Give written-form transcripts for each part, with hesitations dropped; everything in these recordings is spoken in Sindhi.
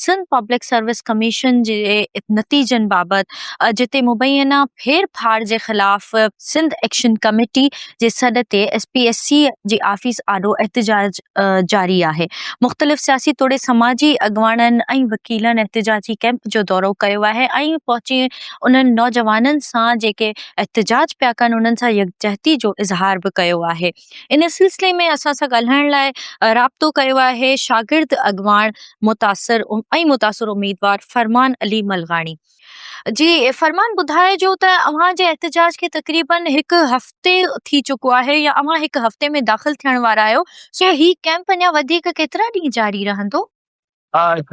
سنڌ پبلڪ سروس ڪميشن جي نتيجن بابت جتي مبينا ڦير ڦاڙ جي خلاف سنڌ ايڪشن ڪميٽي جي سڏ تي ايس پي ايس سي جي آفيس آڏو احتجاج جاري آهي. مختلف سياسي توڙي سماجي اڳواڻن ۽ وڪيلن احتجاجي ڪئمپ جو دورو ڪيو آهي ۽ پهچي انهن نوجوانن سان جيڪي احتجاج پيا ڪن انهن سان يڪجهتي جو اظهار به ڪيو آهي. ان سلسلي ۾ اسان سان ڳالهائڻ لاء رابطو ڪيو آهي شاگرد اڳواڻ متاثر ۽ متاثر اميدوار فرمان علي ملغاڻي. جي فرمان ٻڌائجو ته اوهان جي احتجاج کي تقريبن هڪ هفتي ٿي چڪو آهي يا اوهان هڪ هفتي ۾ داخل ٿيڻ وارا آهيو سو هي ڪيمپ اڃا وڌيڪ ڪيترا ڏينهن جاري رهندو؟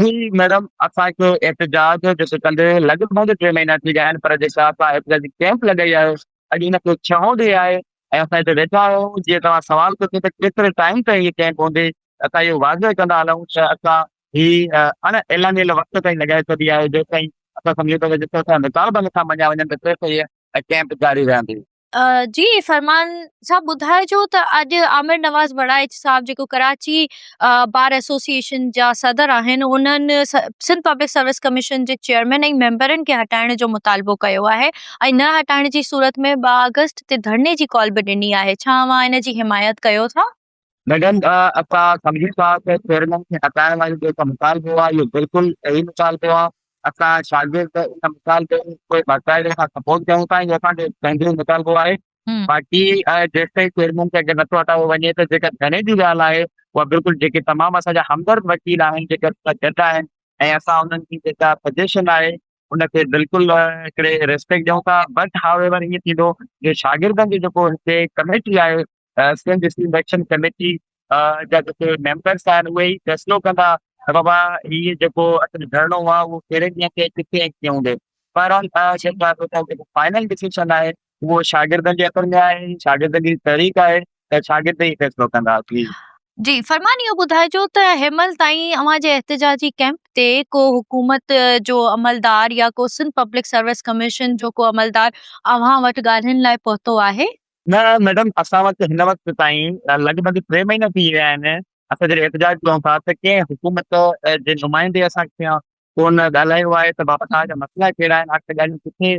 جي ميڊم اسان کي احتجاج جيڪو ڪندي لڳ ڀڳ ٽي مهينا ٿي ويا آهن پر جيڪا اسان احتجاجي ڪيمپ لڳائي آهي اڄ ان کي ڇهون ڏينهن آهي ۽ اسان هتي ويٺا آهيون جيئن توهان سوال ڪيو ته ڪيتري ٽائيم تائين هي ڪيمپ هوندي اسان اهو واضح ڪندا هلون ته اسان هي اڻ اعلانيل وقت تائين لڳائي ڇڏي آهي جيستائين اسان سمجهون ٿا ته جيستائين اسان جا مطالبا نٿا مڃيا وڃن ته تيستائين هيء ڪئمپ جاري رهندي. جي فرمان صاحب ٻڌائجو ته اڄ عامر نواز وڙائچ صاحب جيڪو ڪراچي بار ايسوسيئيشن جا صدر آهن انهن سنڌ پبلڪ سروس ڪميشن جي چيئرمين ۽ ميمبرن کي هٽائڻ جو مطالبو ڪيو آهي ۽ نه هٽائڻ جي صورت ۾ 2 آگسٽ تي ڌرڻي جي ڪال به ڏني آهي ڇا اوهان ان جي حمايت ڪيو ٿا؟ ميڊم اسان سمجهون ٿا ته چيئرمين کي هٽائڻ وارو جيڪو مطالبو آهي اهو بلڪل صحيح مطالبو آهي اسان شاگرد ان مطالبي کي باقاعده سان سپورٽ ڪيون ٿا اهو اسان جو پنهنجو مطالبو آهي باقي جيستائين چيئرمين کي اگر نٿو هٽايو وڃي ته جيڪا ڌرڻي جي ڳالهه آهي اها بلڪل جيڪي تمام اسان جا همدرد وڪيل آهن جيڪي اسان سان گڏ آهن ۽ اسان انهن جي جيڪا سجيشن آهي ان کي بلڪل هڪڙي ريسپيڪٽ ڏيون ٿا بٽ هاء ايور ائين ٿيندو جو شاگردن جي جيڪو هتي ڪميٽي آهي سنڌ اسٽوڊنٽ ايڪشن ڪميٽي جا جيڪي ميمبرس آهن اهي ئي فيصلو ڪندا ته بابا هي جيڪو اصل ڌرڻو آهي اهو ڪهڙي ڏينهن تي ڪٿي ۽ ڪيئن هوندو بهرحال جيڪو فائنل ڊسيشن آهي اهو شاگردن جي هٿن ۾ آهي شاگردن جي تحريڪ آهي ته شاگرد ئي فيصلو ڪندا جي. جي فرمان اهو ٻڌائجو ته هن مهل تائين اوهان جي احتجاجي ڪئمپ تي ڪو حڪومت جو عملدار يا ڪو سنڌ پبلڪ سروس ڪميشن جو ڪو عملدار اوهان وٽ ڳالهين لاء پهتو آهي؟ نه ميڊم اسان وٽ هن وقت تائين لڳ ڀڳ ٽي مهينا ٿي ويا آهن اسان جڏهن احتجاج ڪيون ٿا ته ڪنهن حڪومت جي نمائندي اسان کان ڪونه ڳالهايو آهي ته بابا توهان جا مسئلا ڪهڙا آهن آخر ڳالهيون ڪٿي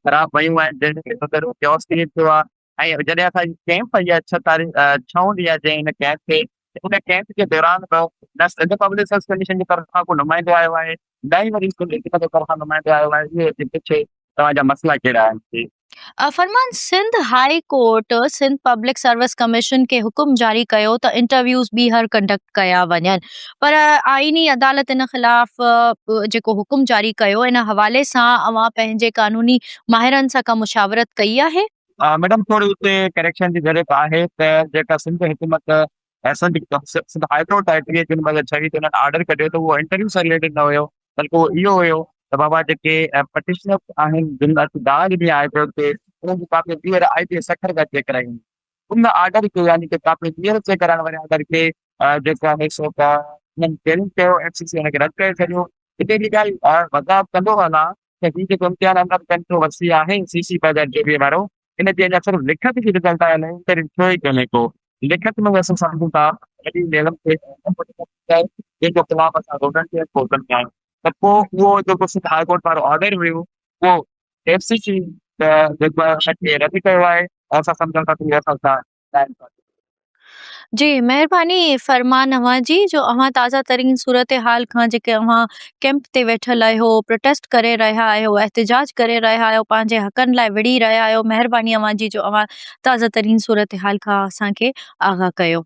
خراب ويون آهن جنهن ۾ وڏو ڪيوس ڪريئيٽ ٿيو آهي ۽ جڏهن اسان جي ڪئمپ پئي آهي ڇهه تاريخ ڇهون ڏينهن آهي جنهن هن ڪئمپ کي ان ڪئمپ جي دوران به نه سنڌ پبلڪ سروس ڪميشن جي طرفان ڪو نمائندو آيو آهي نه ئي وري سنڌ حڪومت جي طرفان نمائندو آيو آهي اهو اچي پڇي توهان جا مسئلا ڪهڙا آهن. فرمان Sindh high court Sindh public service commission کي حڪم جاري ڪيو ته انٽرويوز ٻيهر ڪنڊڪٽ ڪيا وڃن پر آئيني عدالت ان خلاف جيڪو حڪم جاري ڪيو ان حوالي سان اوهان پنهنجي قانوني ماهرن سان ڪا مشاورت ڪئي آهي؟ ميڊم ٿوري اتي ڪريڪشن جي ضرورت آهي ته جيڪا سنڌ حڪومت ۽ سنڌ سنڌ هاء ڪورٽ آهي 30 جون 2026 تي انهن آرڊر ڪڍيو ته اهو انٽرويو سان رليٽيڊ نه هيو بلڪه اهو اهو هيو ته بابا جيڪي پٽيشنرز آهن جن اچ داغ ڏني آهي ته اتي انهن جي ڪاپي ٻيهر آء بي اي سکر کان چيڪ ڪرائي وڃي ان آرڊر کي يعني ڪي ڪاپي ٻيهر چيڪ ڪرائڻ واري آرڊر کي جيڪو آهي سو ته انهن چئلينج ڪيو ايف سي سي ان کي رد ڪري ڇڏيو هتي هڪ ڳالهه وضاحت ڪندو هلان ته هي جيڪو امتحان اندر ڪنٽروورسي آهي سي سي 2024 وارو ان جي اڃا صرف لکت جي رزلٽ آيل آهي انٽرويو ٿيو ئي ڪونهي ڪو لکت ۾ اسان سمجهون ٿا وڏي ليول تي جنهن جو خلاف اسان روڊن تي ڪورٽن ۾ آهيون ته پوء اهو جيڪو سنڌ هاء ڪورٽ وارو آرڊر هيو اهو ايف سي سي جيڪو آهي ان کي رد ڪيو آهي اسان سمجهون ٿا ته اهو اسان سان ناانصافي. جي مهرباني فرمان اوهان جي جو اوهان تازه ترين صورتحال کان جيڪي اوهان ڪيمپ تي ويٺل آهيو پروٽيسٽ ڪري رهيا آهيو احتجاج ڪري رهيا آهيو پنهنجي حقن لاء وڙهي رهيا آهيو مهرباني اوهان جي جو اوهان تازه ترين صورتحال کان اسان کي آگاهه ڪيو.